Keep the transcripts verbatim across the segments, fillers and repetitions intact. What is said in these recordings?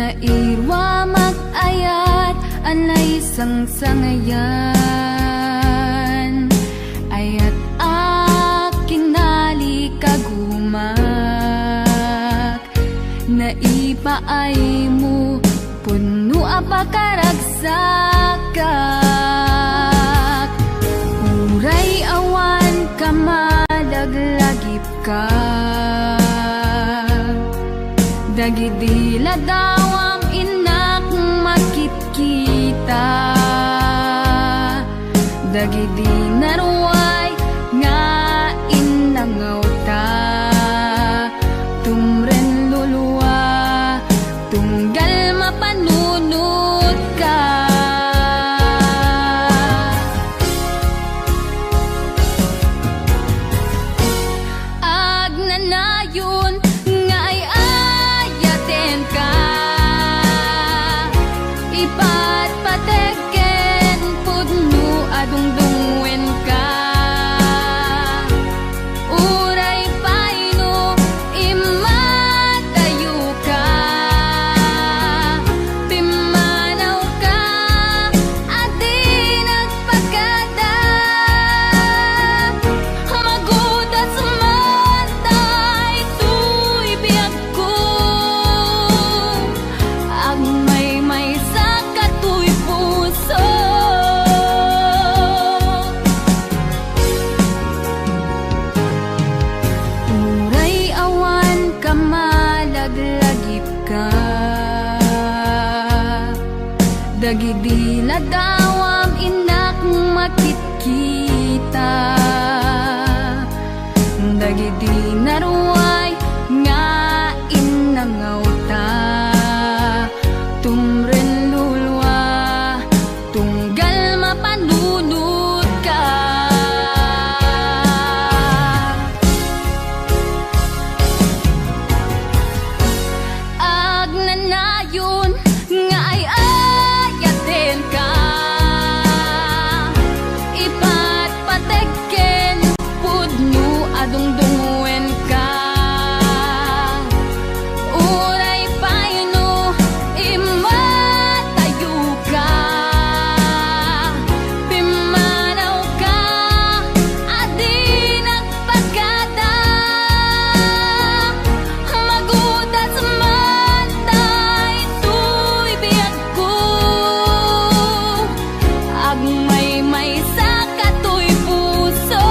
Nairuamak ayat a naisangsangayan, ayat a kinalikagumak, naipaaymo pudno a pakaragsakak, uray awan ka malaglagip ka. Dagidi ladawam innak makitkita, dagidi naruay nga innangawta, tumren lulua, tunggal mapanunotka. Agnanayon nga ay-ayatenka, ipatpateg ken pudno a dungdungngoenka. Uray pay no immatayoka, pimmanawka a di nagpakada. Magudas man daytoy biagko, agmaymaysa katoy puso. Uray awan ka malaglagipka, dagidi ladawam innak makitkita, dagidi naruay nga innangawta, tumren lulua, tunggal mapanunotka. Agnanayon nga ay-ayatenka, ipatpateg ken pudno a dungdungngoenka. Uray pay no immatayoka, pimmanawka a di nagpakada. Magudas man daytoy biagko, agmaymaysa katoy puso.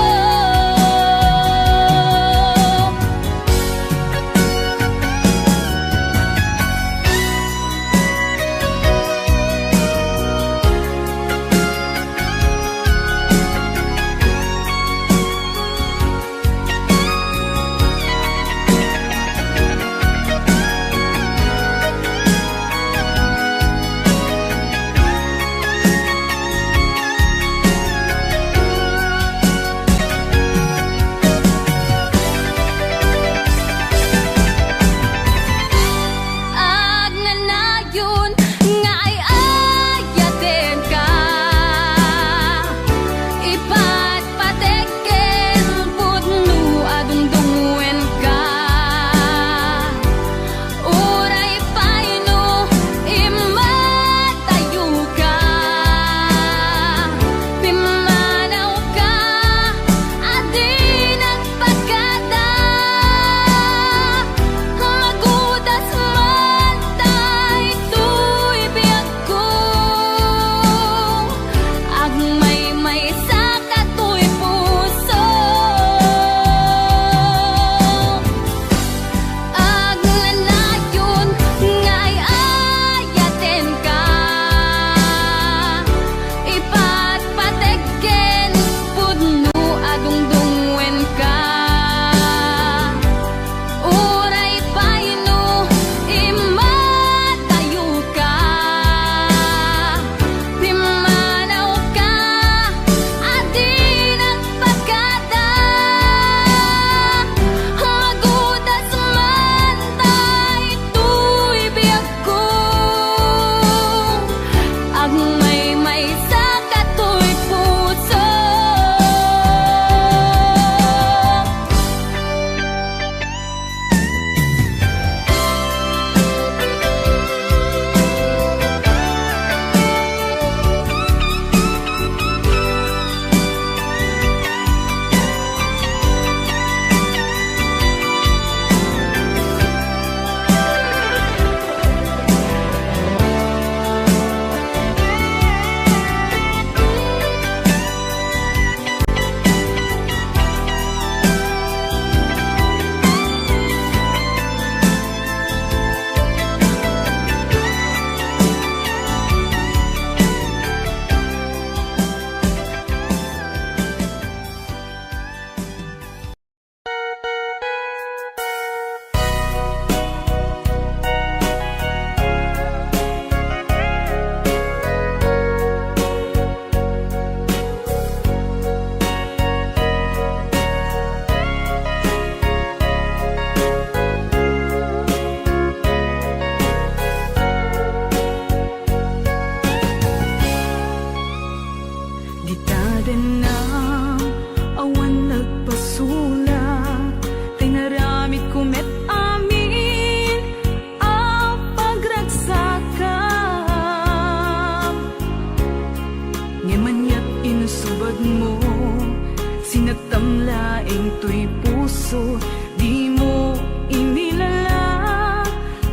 puso, dimo inilala,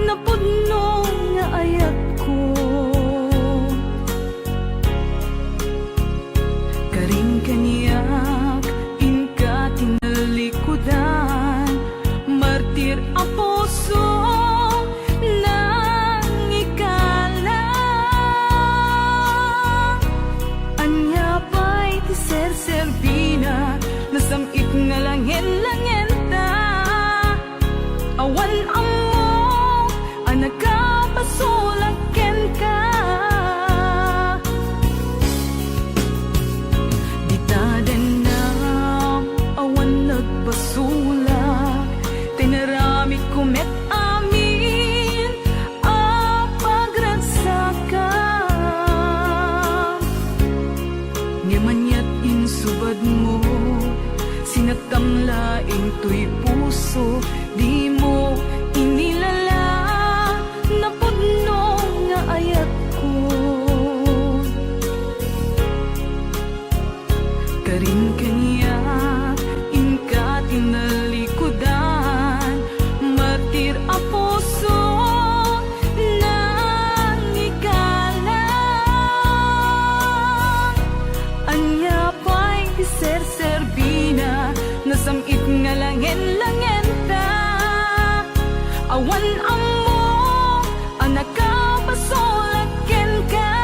napudno nga ayatko. Karin kaniak, inka ti nalikudan, martir a puso, nangikala. Ania pay ti serserbina, nasam-it nga langen-langenta. Awan ammo a nakapasulak kenka. Dita dennam, awan nagpasulak, tinaramidko met amin a pagragsakam. Ngem aniat insubadmo, sinaktam laeng toy puso, dimo inilala, napudno nga ayatko. Karin kaniak, inka ti nalikudan, martir a puso, nangikala. Ania pay ti serserbina, nasam-it nga langen-langenta. Awan ammo a nakapasulak kenka.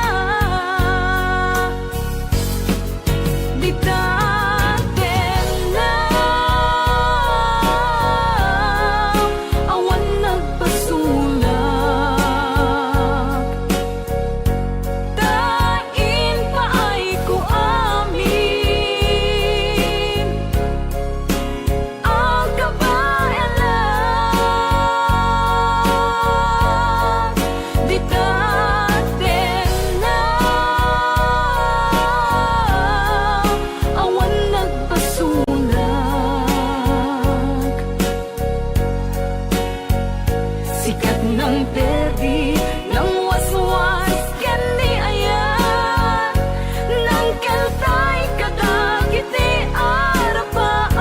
Dita dennam, awan nagpasulak, ta impaayko amin a kabaelan. Dita dennam, awan nagpasulak. Sikat nang perdi, nang waswas ken ni ayat, nang keltay kadagiti arpaam.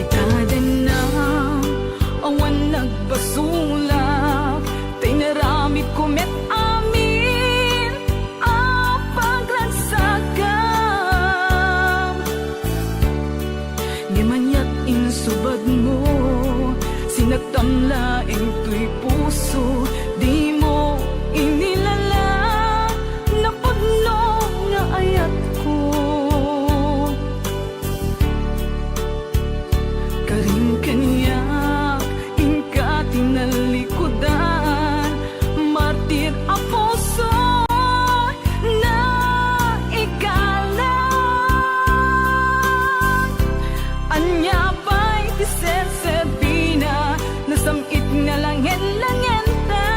Dita dennam, awan nagpasulak, ta inaramidko met amin a pagragsakam. Ngem aniat insubadmo, sinaktam laeng toy puso, dimo inilala, napudno nga ayatko. Karin kaniak, inka ti nalikudan, martir a puso, naikalang. Ania pay ti serserbina, nasam-it nga langen-langenta.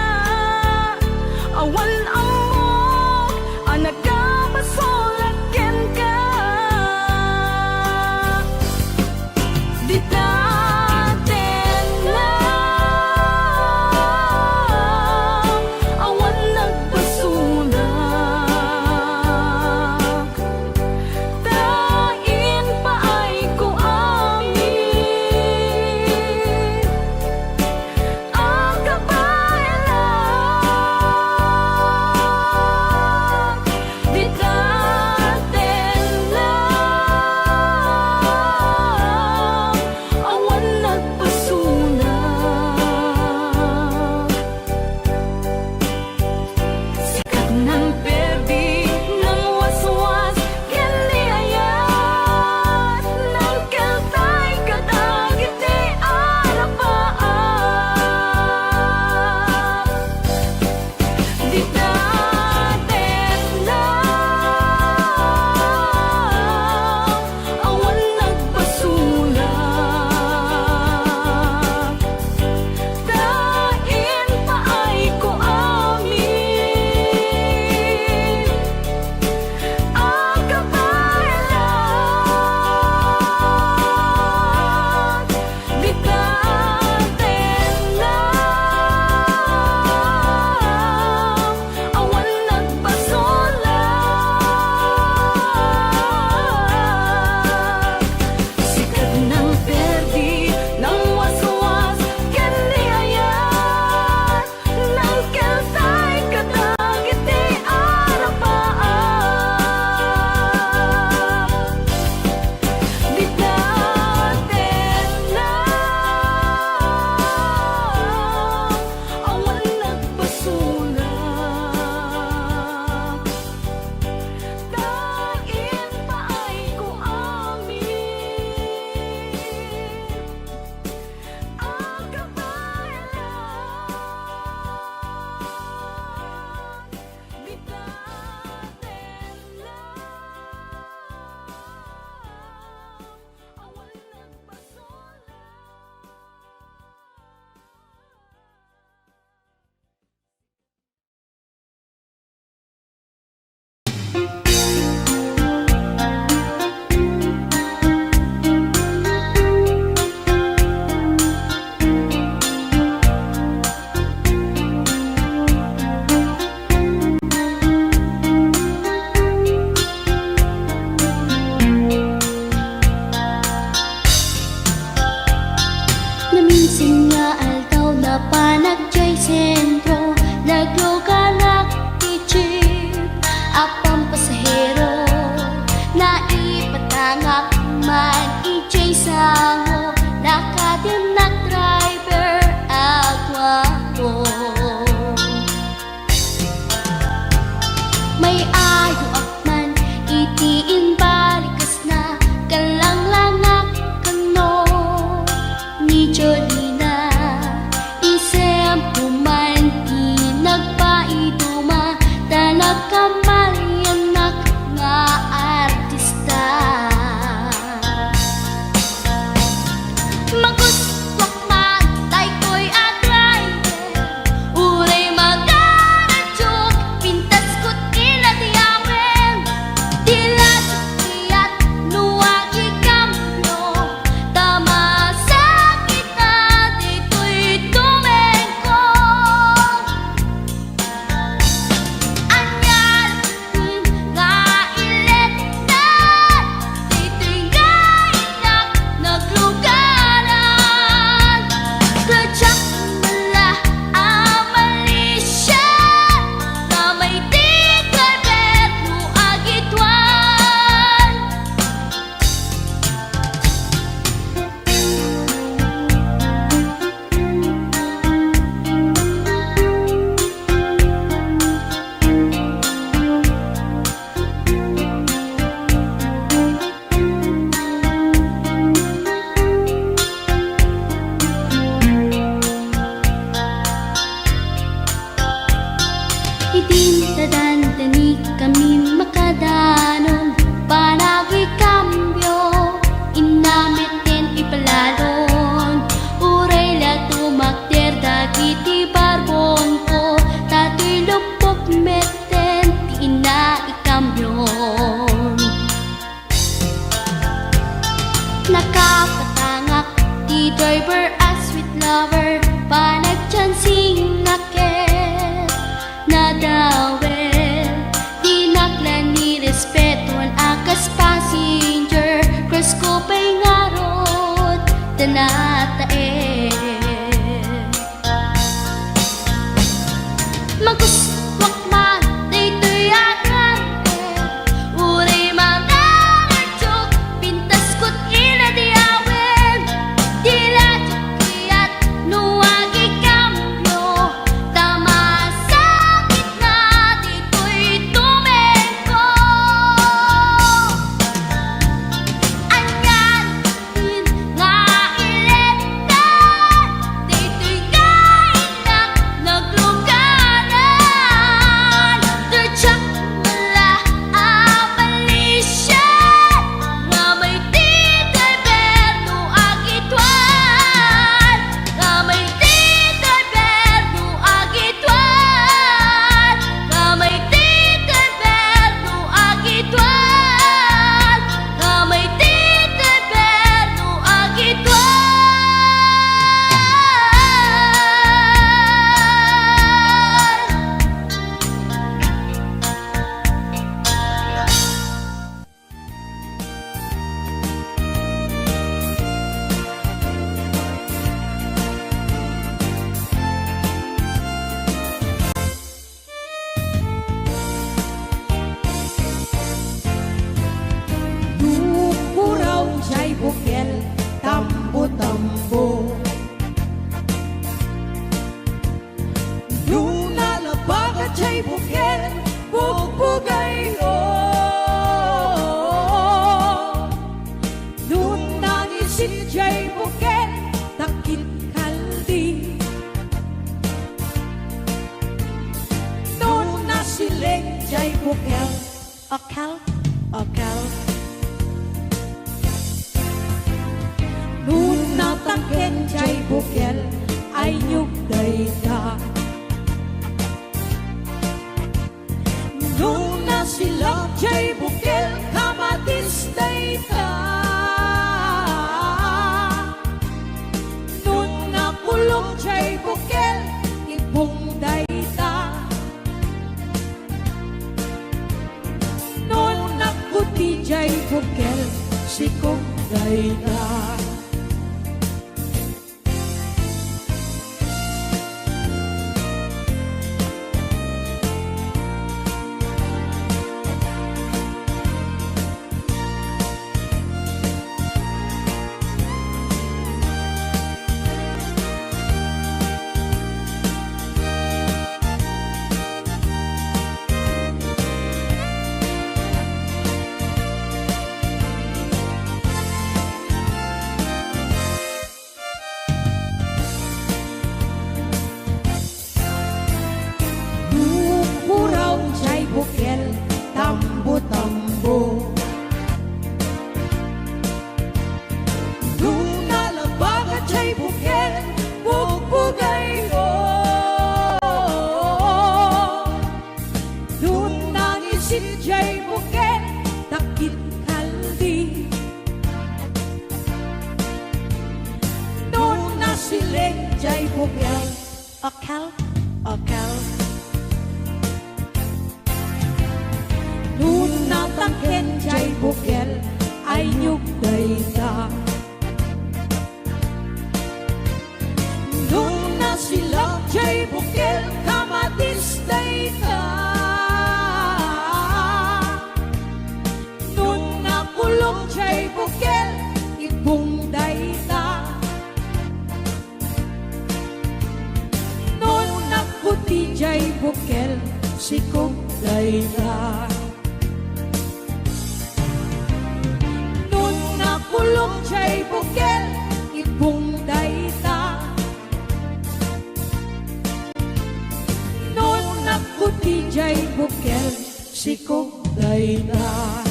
nataen. Magustuak man daytoy a ngarem, uray mararadyo, pintasko ti inadiawen, ti radyo kayat no agikambio, ta masakit na ditoy tumengko. Anian nga iletan, ditoy nga inak nagluganan. Diak met la a balisian, nga may ti driver no agituan, nga may ti driver no agituan, nga may ti driver no agituan, nga may ti driver no agituan. Nupuraw jay bukel, tambo-tambo. No nalabaga jay bukel, bugbugayyo. No nangisit jay bukel, takit kaldi. No nasileng jay bukel, okel, okel. No natangken jay bukel, aynyog dayta. No nasilak jay bukel, kamatis dayta. No nakulong jay bukel, ibong dayta. No nagputi jay bukel, sikog dayta. Nupuraw jay bukel, tambo-tambo. No nalabaga jay bukel, bugbugayyo. No nangisit jay bukel, takit kaldi. No nasileng jay bukel, okel, okel. No natangken jay bukel, aynyog dayta. No nasilak jay bukel, kamatis dayta. No nakulong jay bukel, ibong dayta. No nagputi jay bukel, sikog dayta. No nakulong jay bukel, ibong dayta. No nagputi jay bukel, sikog dayta.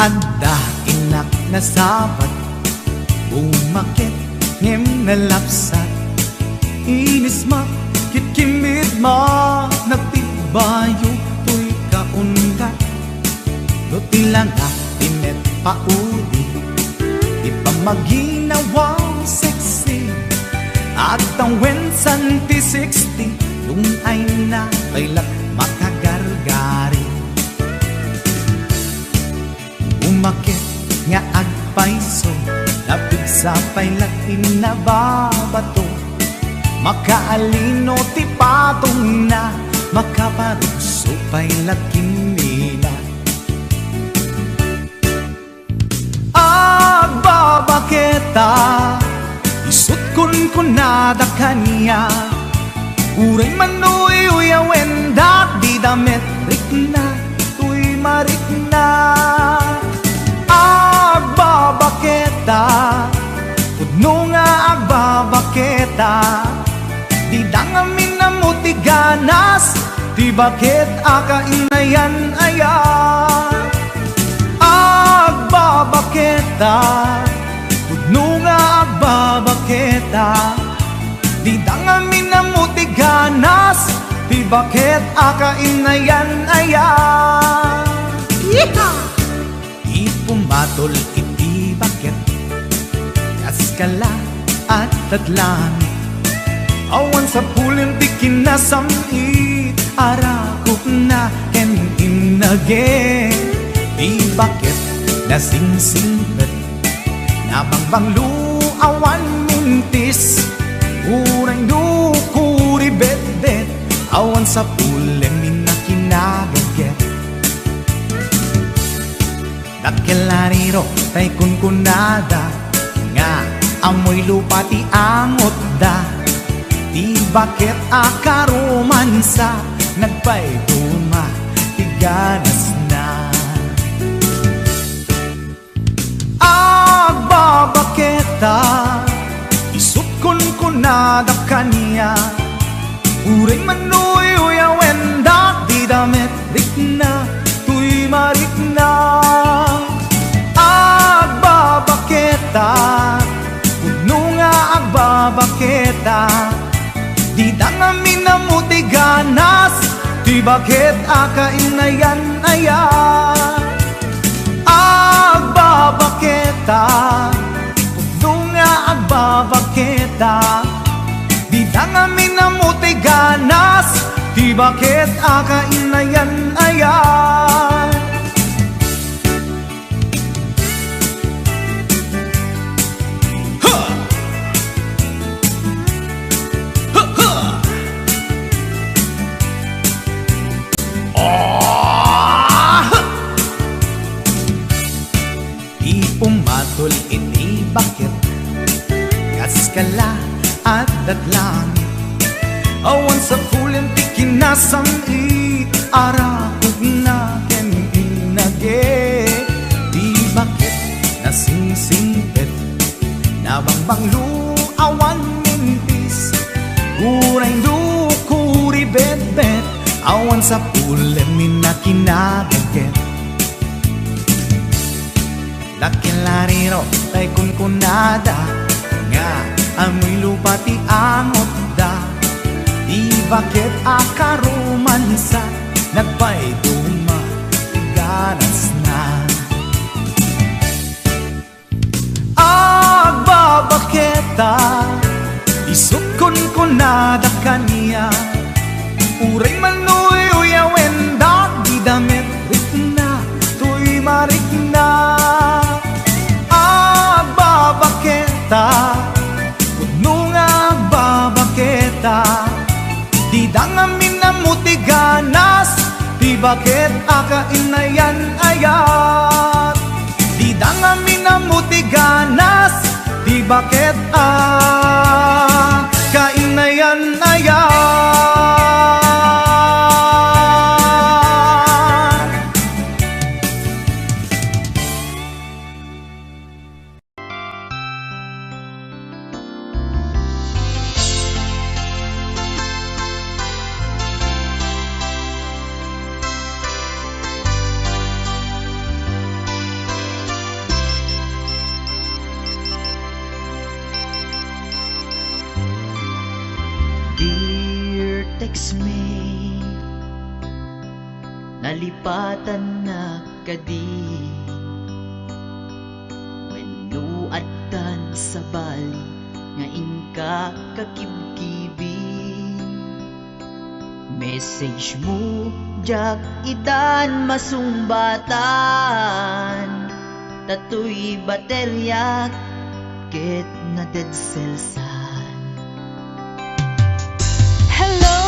Adda innak nasabat, bumaket ngem nalapsat. Inisma ket kimmidma, nagtibbayo toy kaunggat. No ti langak ti met paudi, ti pammaginawa sexy, agtawen san ti sixty, dun ay na pay la makagargari. Umaket nga agpayso, napigsa pay la ti nababato. Makaalino ti patongna, makaparugso pay la ti mina. Agbabaketa, isut' kunkunada kaniak. Uray man no uyawen da, dida met rikna, toy marikna. Agbabaketa, pudno nga agbabaketa, dida ngamin ammo ti ganas, ti baket a kainayan aya. Agbabaketa, pudno nga agbabaketa, dida ngamin ammo ti ganas, ti baket a kainayan aya. Yeehaw! Ipumatol iti baket, kas kala, addat langit. Awan sapulen ti kinasam-it, arakupna ken innage. Ti baket nasingsingpet, nabangbanglo awan mintis. Uray no kuribetbet, awan sapulen ni nakinagagget. Dakkel a riro tay kunkunada nga ammoy lupa ti angotda. Ti baket a karomansa, nagpayduma ti ganasna. Agbabaketa, isut' kunkunada kaniak. Uray man no uyawen da, dida met rikna, toy marikna. Agbabaketa, pudno nga agbabaketa, dida ngamin ammo ti ganas, ti baket a kainayan aya. Agbabaketa, pudno nga agbabaketa, dida ngamin ammo ti ganas, ti baket a kainayan aya. Ha! Ha, ha! Ah! Ti pumatol iti baket, kas kala, addat langit. Awan sapulen ti kinasam-it, arakupna ken innage. Ti baket nasingsingpet, nabangbanglo awan mintis. Uray no kuribetbet, awan sapulen ni nakinagagget. Dakkel a riro tay kunkunada nga ammoy lupa ti angotda. Ti baket a karomansa, nagpayduma ti ganasna. Agbabaketa, isut' kunkunada kaniak. Uray man no uyawen da, dida met rikna, toy marikna. Agbabaketa, pudno nga agbabaketa, dida ngamin ammo ti ganas, ti baket a kainayan ayat. Dida ngamin ammo ti ganas, ti baket a kainayan ayat. Dear, text me. Nalipatan na kadi? Wenno addan sabali nga inka kakibkibi? Message mo, diak itan masungbatan, ta toy bateriak ket na-dead cellsan. Hello,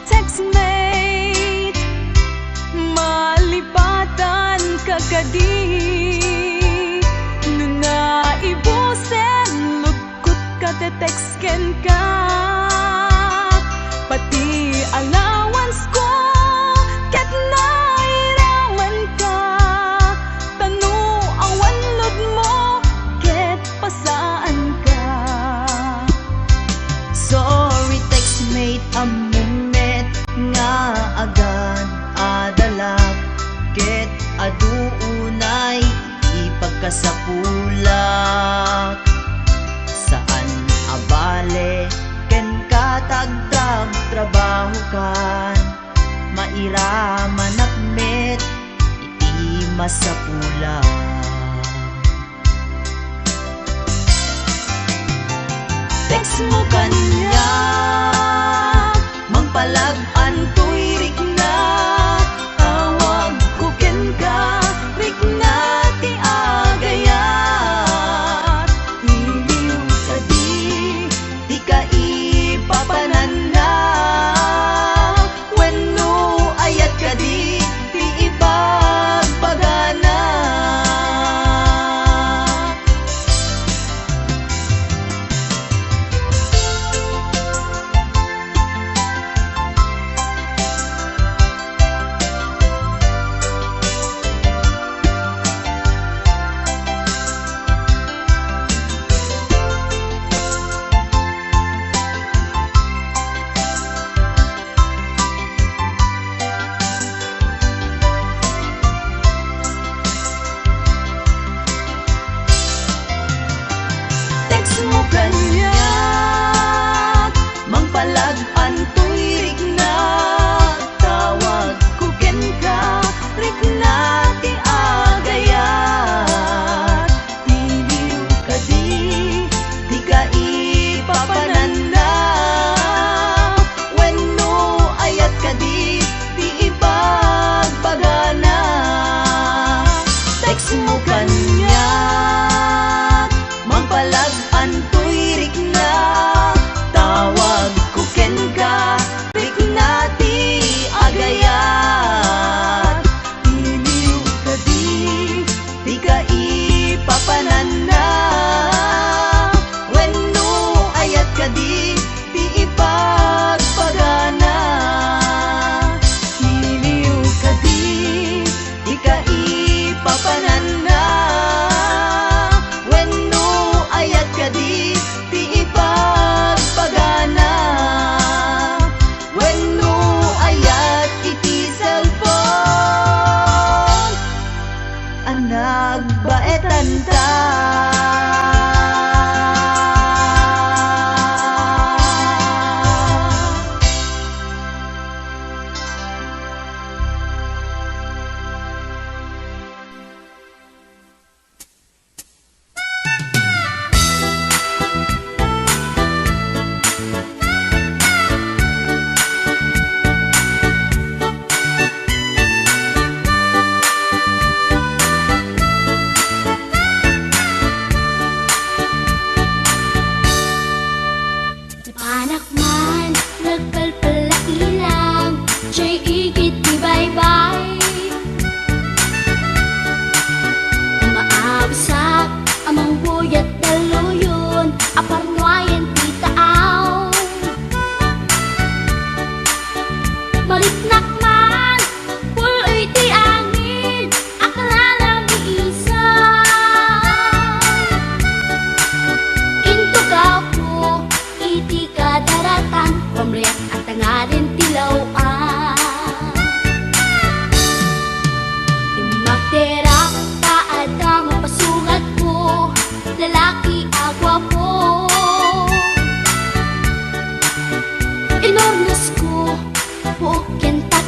textmate! Malipatan ka kadi? No naibusen, lugkot ka, te-text kenka. Pati allowance ko, ket nairaman ka. Ta no awan load mo, ket pasaanka. Sorry, textmate, ammom met nga agad-adalak, ket adu unay ipagkasapulak. Saan a bale kenka ta agtrabtrabahokan, mairamanak met iti masapulak. Text mo kaniak, mangpalag-an toy rikna, tawagko kenka, rikna ti agayat. Iliw kadi ti kaipapananna, wenno ayat kadi ti ibagbagana? Text mo kaniak, mangpalag-an toy rikna, tawagko kenka, rikna ti agayat. Iliw kadi ti kaipapananna, wenno ayat kadi ti ibagbagana? Text mo kaniak, mangpalag-an toy rikna, tawagko kenka, rikna ti agayat. Iliw kadi ti kaipapananna, wenno ayat kadi ti ibagbagana? Iliw kadi ti kaipapananna, wenno ayat kadi ti ibagbagana? Wenno ayat iti cellphone a nagbaetanta? Napanak man, nagpalpal la ilang, jay igid ti baybay. Umaabisak a manguyat dalluyon a parnuayen ti taaw. Mariknak man, puloy ti angin, a kalalamisan. Intugaw ko iti kadaratan, pamriak a tangaden ti law-an. Immakderak ta adda mapasungatko, lalaki a guapo. Inurnosko, puok ken ta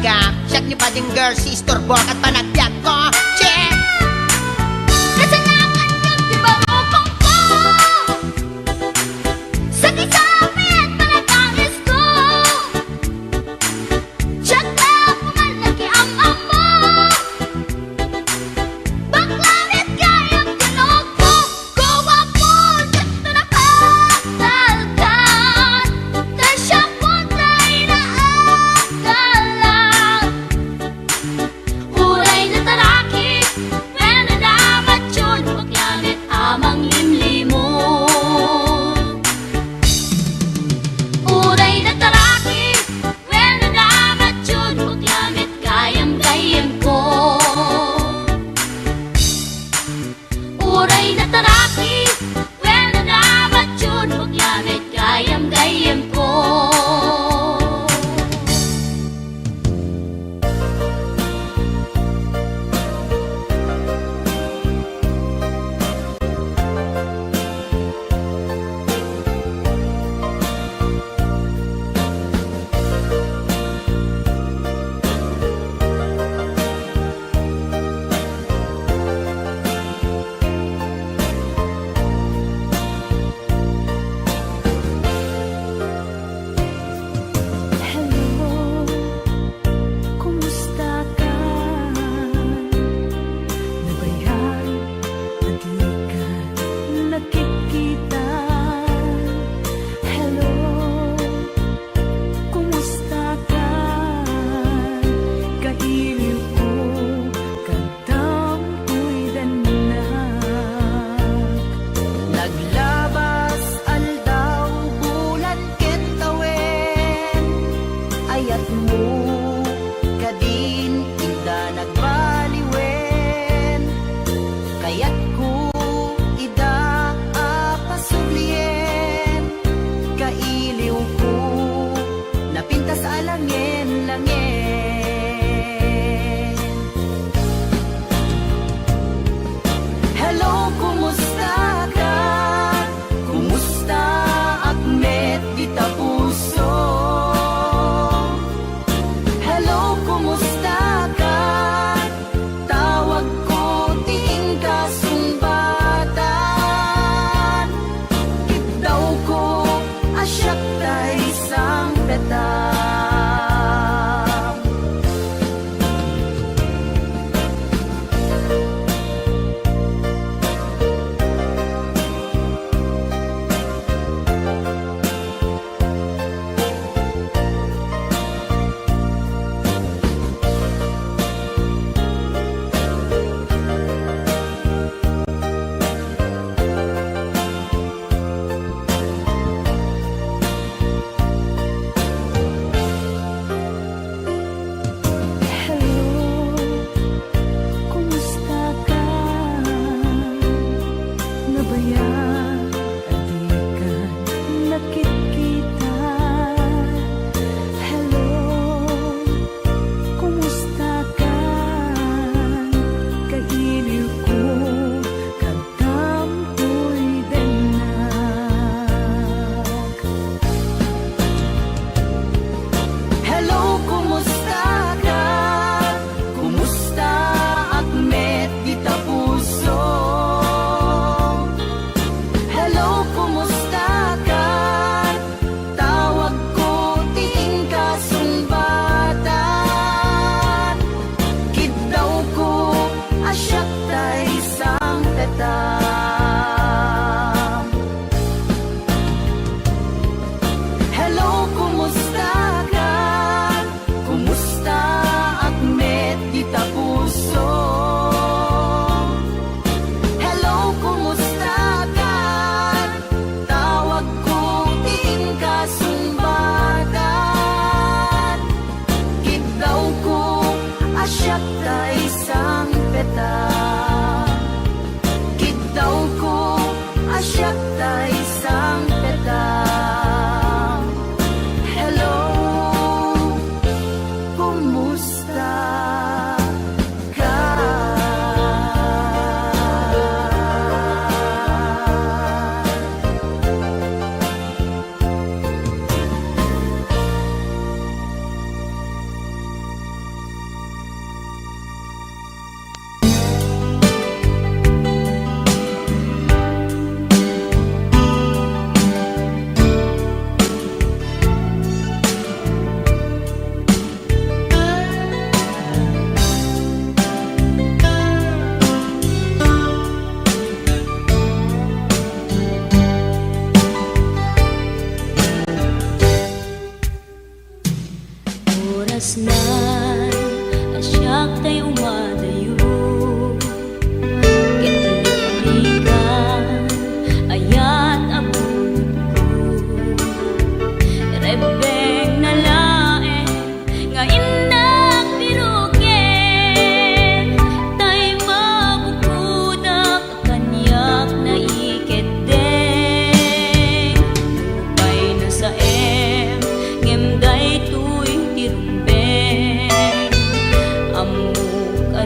Ka, siak ni bading girl, si istorbo kat panagbiag ko. Check! Kasalakan ka, di ba, rokong ko? Sa kisapit, panagangis ko. Check na, pumalaki ang amo. Bakla met kayat tinukbo, guwapo, diak to napatalkan. Ta siak met ti inaakalan. Uray natarakis, Kasnay a siak tay umadayo, ket liklikan, ayat a bunotko. Rebbengna laeng nga innak biroken, tay mabukodak kaniak naikeddeng. Nupay nasaem, ngem daytoy ti rumbeng. Ammok a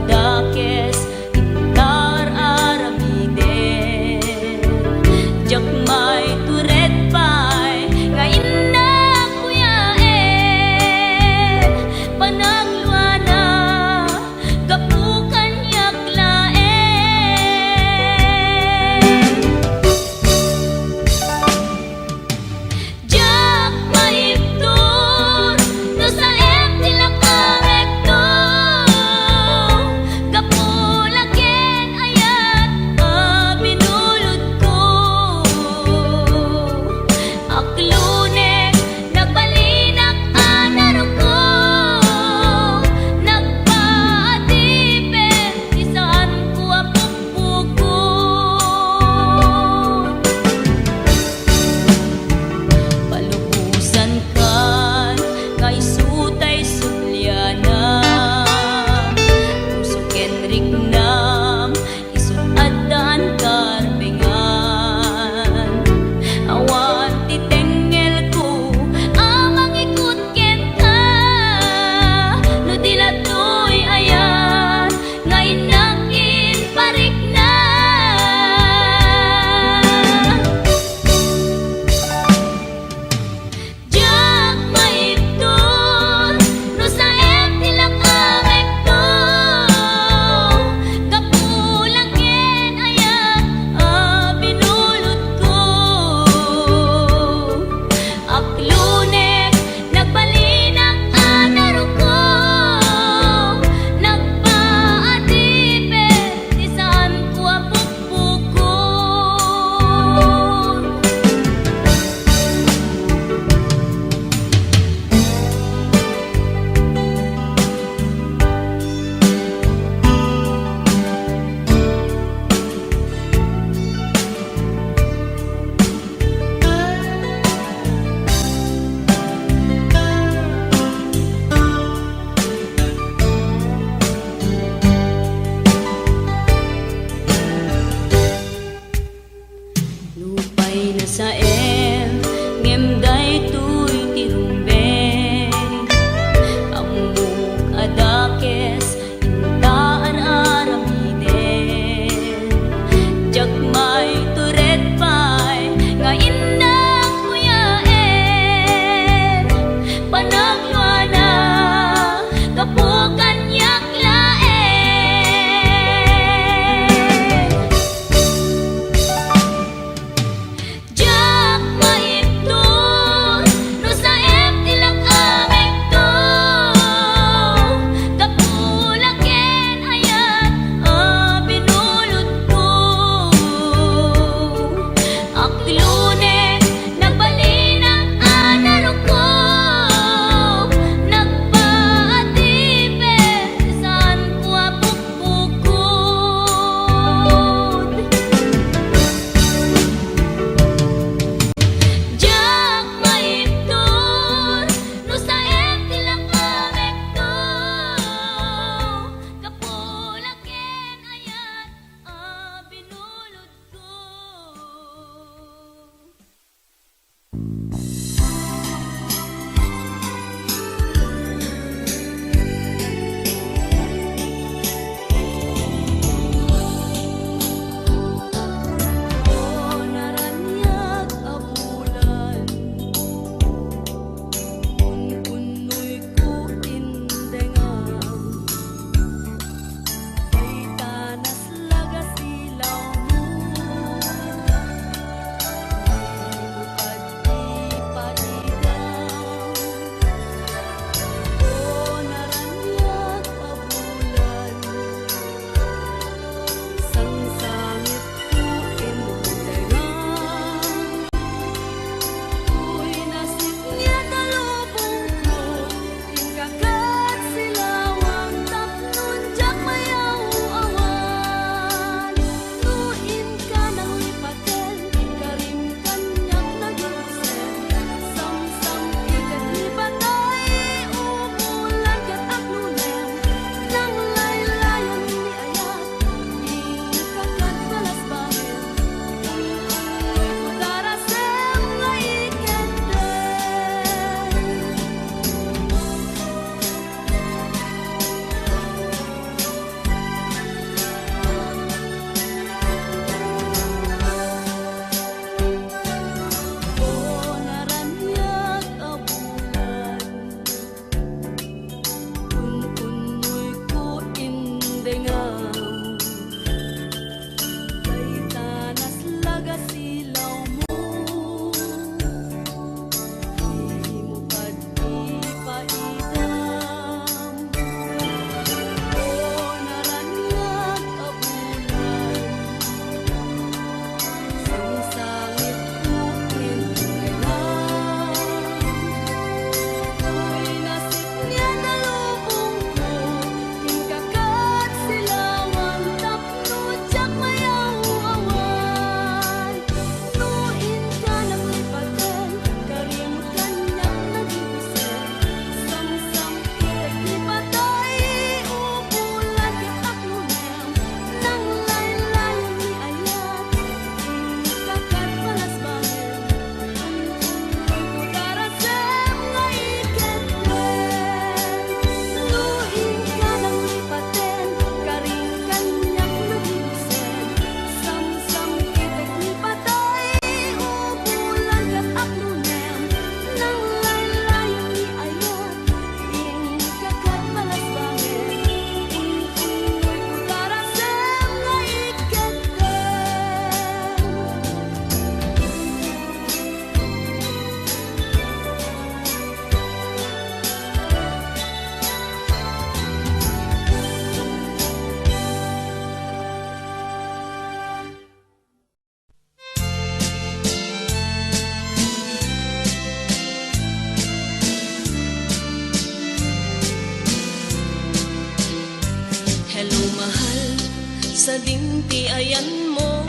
Ti ayanmo,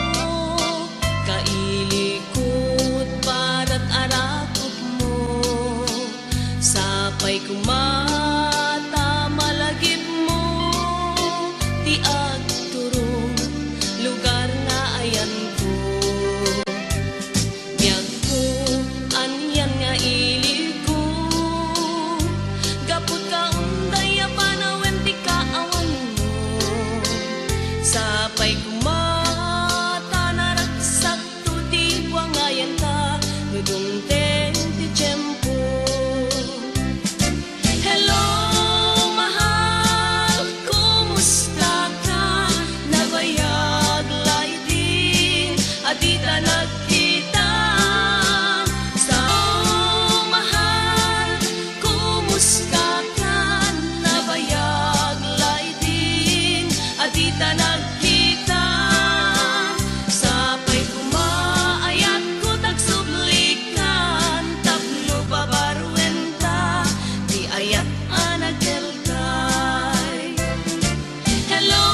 kailikot, parat arakupmo. Sapay koma ta malagipmo ti agturong lugar nga ayanko. Biagko, anian nga iliko, gapu ta unday a panawen ti kaawanmo. Sapay koma ta naragsakto ti buangayanta, no dumteng ti tiempo. Hello, mahal, kumusta ka? Nabayag laydin a dita nagkita. Sa, mahal, kumusta ka? Nabayag laydin a dita nagkita. Sapay koma, ayatko, ta agsublikan tapno pabaruenta ti ayat a nagkelkay. Hello,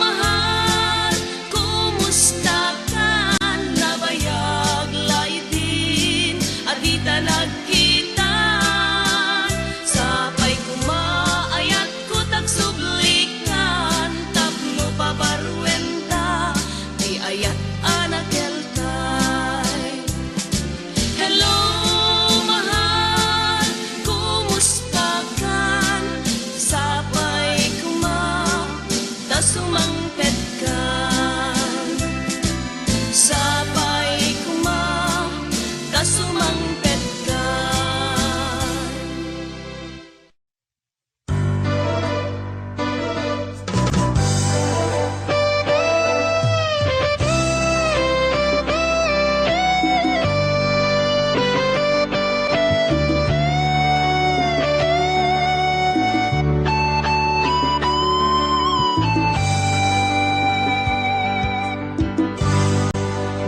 mahal, kumusta ka? Nabayag laydin a dita nagkita. Sapay koma, ayatko, ta agsublikan tapno pabaruenta ti ayat a nagkelkay. Hello, mahal, kumusta ka? Sapay koma ta sumangpet ka. Sapay koma ta sumangpet ka.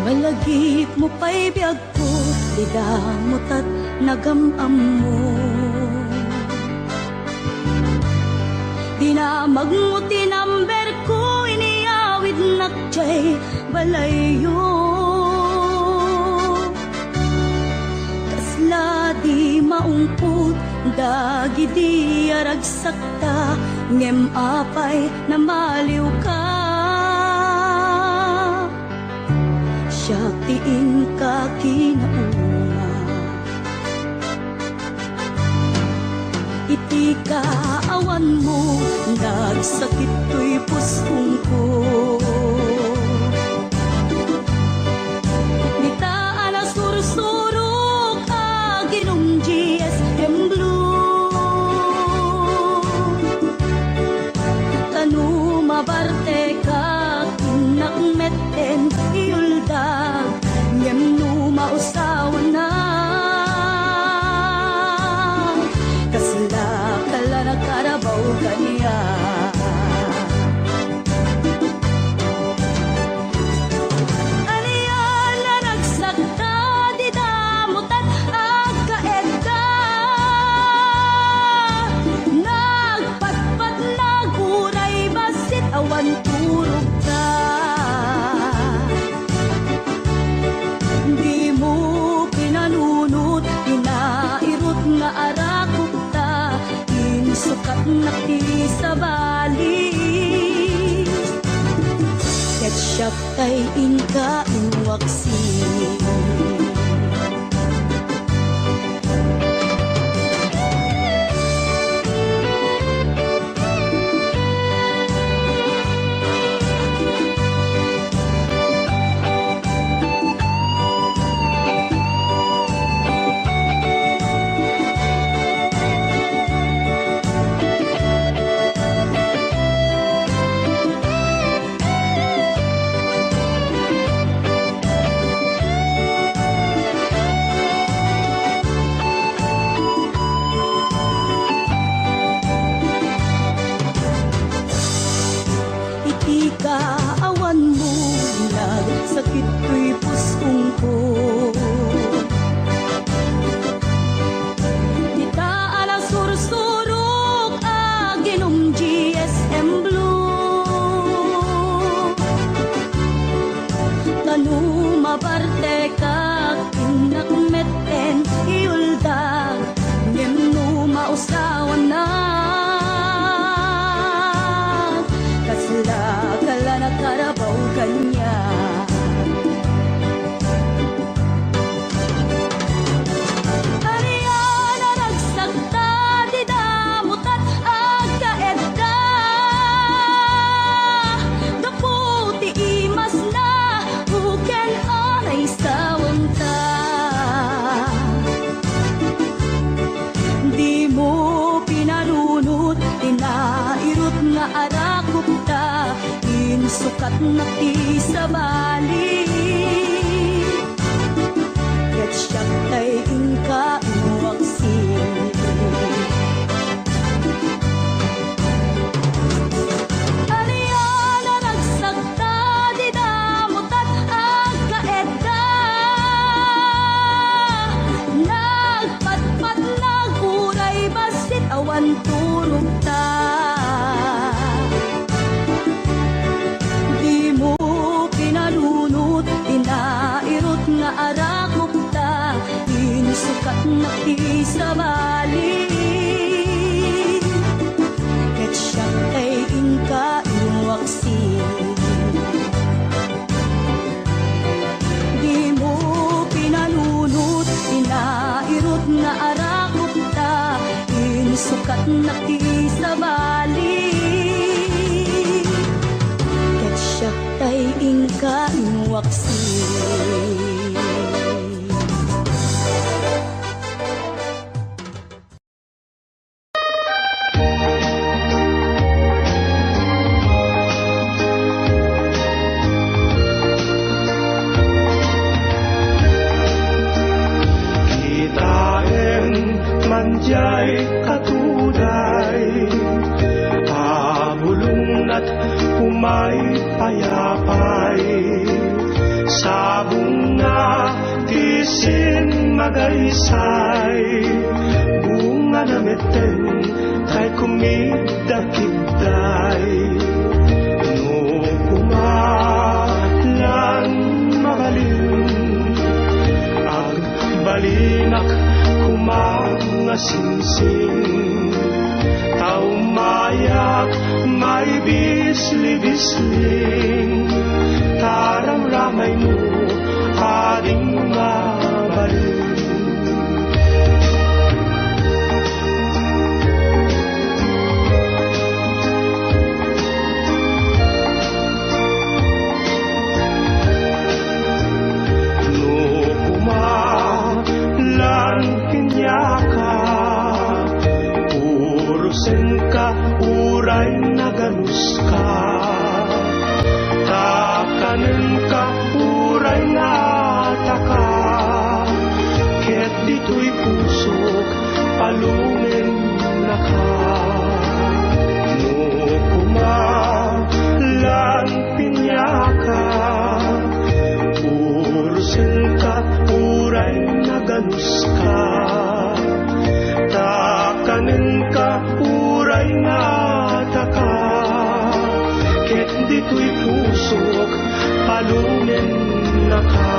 Malagipmo pay biag ko, ti damota't nagam-ammo. Dinamagmo ti number ko, iniyawidnak jay balayyo. Kasla di maungpot dagidi a ragsakta, ngem apay namaliwka? Siak ti inka kinauma. Iti kaawanmo, nagsakit toy puskongko. Dita a nasursurok, aginom G S M Blue. Ta no mabartekak, innak metten iuldag, ngem no mausawannak, kasla kalanak karabaw kaniak. Ania a naragsak ta di damota't agkaedda. Nagpatpatnak uray bassit awan turogta. Dimo pinanunot, pinairut nga arakupta, insukatnak ti sabali. Ket siak tay inka inwaksi. Katnak ti sabali, ket siak tay inka inwaksi. Ania a naragsak ta di damo tat agkaedda. Nagpatpatnag uray bassit awan turogta. Dimo pinanunot ti nairut nga arakupta, insukatnak ti sabali. Ket siak tay inka inwaksi. Dimo pinanunot ti nairut nga arakupta, insukatnak ti sabali. Ket siak tay inka inwaksi. Kitaem man diay katuday, agulongnat umay payapay. Sabong nga ti simmagaysay, bungana metten tay kumidakidday. No koma lan mabalin, agbalinak koma nga singsing. Ta umayak maibisli-bisling, ta ramramaymo a ding mabalin. No koma lan kaniaka, urosenka uray naganuska. Takanenka uray nga ataka, ket ditoy pusok palumennaka. No koma lan piniaka, urosenka uray naganuska. Takanenka uray nga ataka, ket ditoy pusok palumennaka.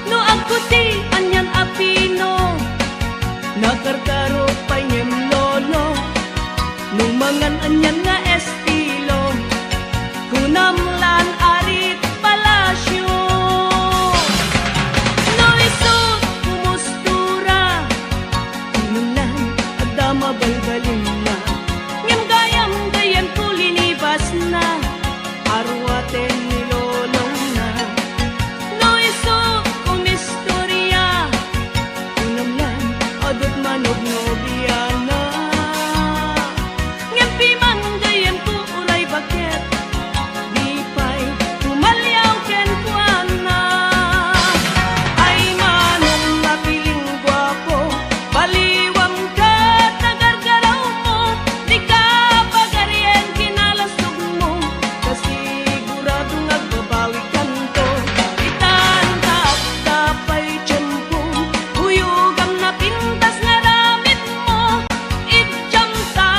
No agko ti anian a pino, nakarkaro pay ngem lolo. No mangan anian nga estilo, kunam lan arit palasyo. No isu kumustura, kunam lan adda mabalbalinna. Ngem gayam, gayyemko linibasna, aruaten ni lolongna. No isu umistoria, kunam lan adut manobnobiana. Ngem piman gayyemko uray baket, di pay tumaliaw kenkuana. Ay manong napiling guapo, baliwam ket nagargarawmo, dika pagarien kinalastogmo, ta siguradong agbabawikanto. Itan ta adda pay tiempo, uyogam napintas nga aramidmo, idiam ta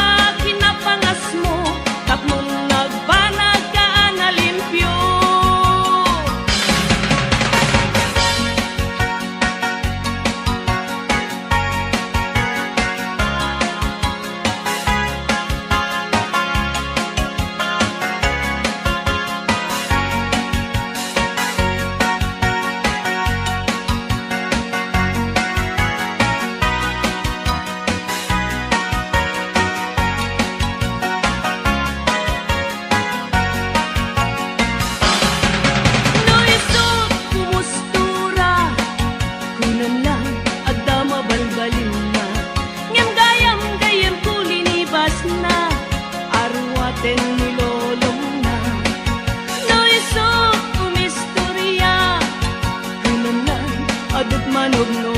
kinapangasmo, tapno nagbanag ka a nalimpio. No isu kumustura, kunam lang adda mabalbalinna. Ngem gayam, gayyemko linibasna, aruaten ni lolongna. No isu umistoria, kunam lang adut manogno